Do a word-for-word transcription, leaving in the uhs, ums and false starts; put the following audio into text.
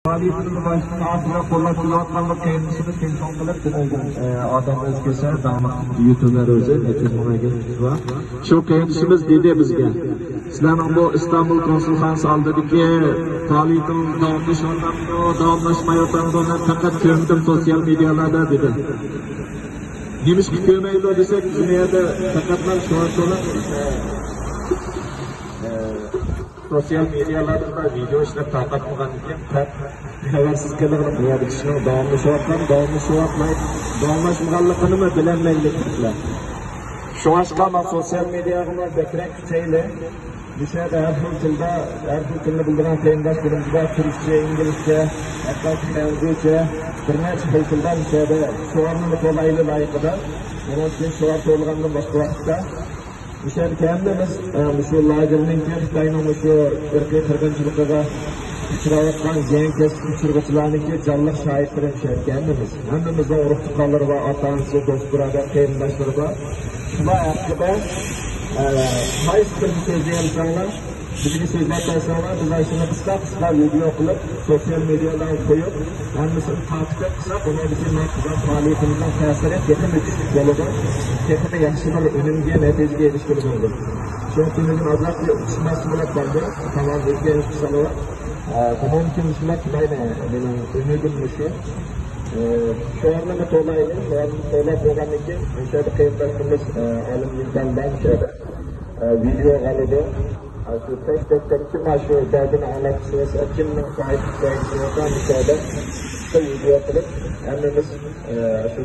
پائالىيىتىمىزنى باشتىن ئاخىرغا قوللاپ كېلىۋاتقانلىقى قېرىندىشىمىز تېلېفون قىلىپ، بىر ئادەم ئۆزى كەلسە، داڭلىق يۇتۇبېر ئۆزى، نەچچە يۈز مىڭ ئەگەر بار. شۇ قېرىندىشىمىز دېدى بىزگە، سىلەرنىڭ بۇ ئىستانبۇل كونسۇلخانىسى ئالدىدىكى پائالىيىتىڭىز داۋاملىشىۋاتامدۇ، داۋاملاشمايۋاتامدۇ؟ مەن پەقەت كۆردۈم سوتسىيال مېدىيالاردا، دېدى. نېمىشقا كۆرمەيدۇ دېسەك، بىز بۇ يەردە پەقەتلا شوئار تولا، ئە، سوتسىيال مېدىيالاردا ۋىدېئو ئىشلەپ تارقاتمىغاندىكىن، پەقەت خەۋەرسىز قېلىغىنى بۇ يەردە كىشىنىڭ داۋاملىشىۋاتقان، داۋاملىشىۋاتماي، داۋاملاشمىغانلىقىنىمۇ بىلەلمەيلى كىشىلەر. شۇڭلاشقا مانا سوتسىيال مېدىياغىمۇ بەكرەك كۈچەيلى. مۇشۇ يەردە ھەر خىل تىلدا، ھەر خىل تىلنى بىلىدىغان قېرىنداشلىرىمىز بار، تۈركچە، ئىنگلىزچە، ھەتتا خەنزۇچە، بىر نەچچە خىل تىلدا مۇشۇ يەردە شوئارنىمۇ تولايلى لايىقىدا. ئۇنىڭ ئۈچۈن شوئار تولىغاندىن باشقا ۋاقىتتا مۇشۇ يەردىكى ھەممىمىز، ئە، مۇشۇ لاگېرنىڭكى خىتاينىڭ مۇشۇ ئىرقىي قىرغىنچىلىقىغا ئۇچراۋاتقان زىيانكەشلىك ئۇچرىغۇچىلارنىڭكى جانلىق شاھىتلىرى مۇشۇ يەردىكى ھەممىمىز. ھەممىمىزنىڭ ئۇرۇق تۇغقانلىرى بار، ئاتا-ئانىسى، دوست-بۇرادەر، قېرىنداشلىرى بار. شۇلار ھەققىدە، ئە، قايسى بىرنى سۆزلىيەلىسەڭلار، بىزگە سۆزلەپ بەرسەڭلار، بىز ئاشۇنى قىسقا قىسقا ۋىدېئو قىلىپ، سوتسىيال مېدىيالارغا قويۇپ، ھەممىسىنى تارقىتىپ قىلساق، ئۇنىڭدىن كېيىن مەن قىلغان پائالىيىتىمىزنىڭ تەسىرى تېخىمۇ كۈچلۈك بولىدۇ، تېخىمۇ ياخشى بىر ئۈنۈمگە، نەتىجىگە ئېرىشكىلى بولىدۇ. شۇنىڭ ئۈچۈن بۈگۈن ئازراق ئىشىمىز بولۇپ قالدى. تامام ئۆتكەن سالىۋات. ئە، بۇنىڭدىن كېيىن مۇشۇنداق قىلايلى، مېنىڭ ئۈمىدىم مۇشۇ. ئە، شوئارنىمۇ تولايلى، شوئارنى تولاپ بولغاندىن كېيىن، ئۆشە قېرىنداشلىرىمىز، ئە، ئالىم ئىمكان بار، ئۆشە، ئە، ۋىدېئو قالىدۇ. ئە، شۇ تەك تەك تەك كىم شۇ دەردىنى ئاڭلاتقۇسى بولسا، كىمنىڭ ساھىبى بولسا، مۇشۇ يەردە قىسقا ۋىدېئو قىلىپ، ھەممىمىز، ئە، شۇ